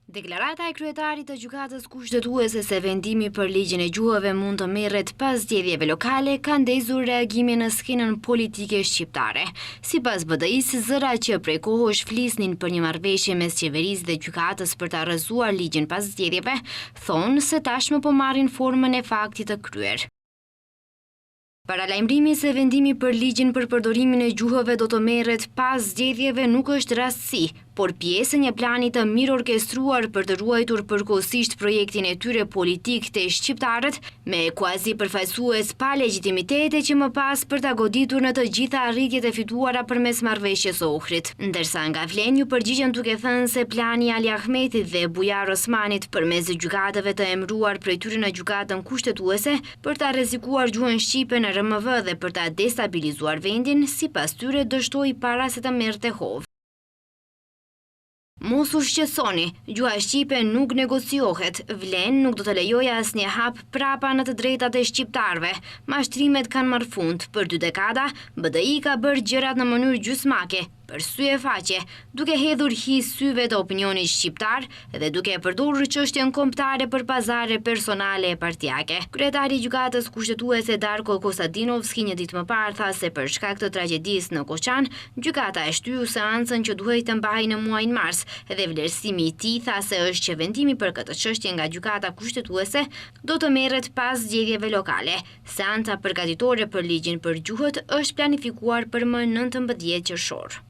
Deklarata e kryetarit të Gjykatës Kushtetuese se vendimi për ligjin e gjuhëve mund të merret pas zgjedhjeve lokale ka ndezur reagime në skenën politike shqiptare. Sipas BDI-së, zëra që prej kohësh flisnin për një marrëveshje mes qeverisë dhe gjykatës për ta rrëzuar ligjin pas zgjedhjeve, thonë se tashmë po marrin formën e faktit të kryer. Paralajmërimi se vendimi për ligjin për përdorimin e gjuhëve do të merret pas zgjedhjeve nuk është rastësi, por pjesë e një plani të mirorkestruar për të ruajtur përkohësisht projektin e tyre politik te shqiptarët me kuazi përfaqësues pa legjitimitet e që më pas për ta goditur në të gjitha arritjet e fituara përmes marrëveshjes së Ohrit. Ndërsa nga Vlen iu përgjigjën duke thënë se plani i Ali Ahmetit dhe Bujar Osmanit përmes gjykatësve të emëruar prej tyre në Gjykatën Kushtetuese për ta rrezikuar gjuhën shqipe në RMV dhe për ta destabilizuar vendin, sipas tyre dështoi para se të merrte hov. Mos u shqetësoni, gjuha shqipe nuk negociohet, Vlen nuk do të lejojë asnjë hap prapa në të drejtat e shqiptarëve. Mashtrimet kanë marrë fund, për dy dekada, BDI ka bërë gjërat në mënyrë gjysmake, për sy e faqe, duke hedhur hi syve të opinionit shqiptar dhe duke e përdorur çështjen kombëtare për pazare personale e partiake. Kryetari i Gjykatës Kushtetuese Darko Kostadinovski një ditë më parë tha se për shkak të tragjedisë në Koçan, gjykata e shtyu seancën që duhej të mbahej në muajin mars dhe vlerësimi i tij tha se është që vendimi për këtë çështje nga Gjykata Kushtetuese do të merret pas zgjedhjeve lokale. Seanca përgatitore për ligjin për gjuhët është planifikuar për më 19 qershor.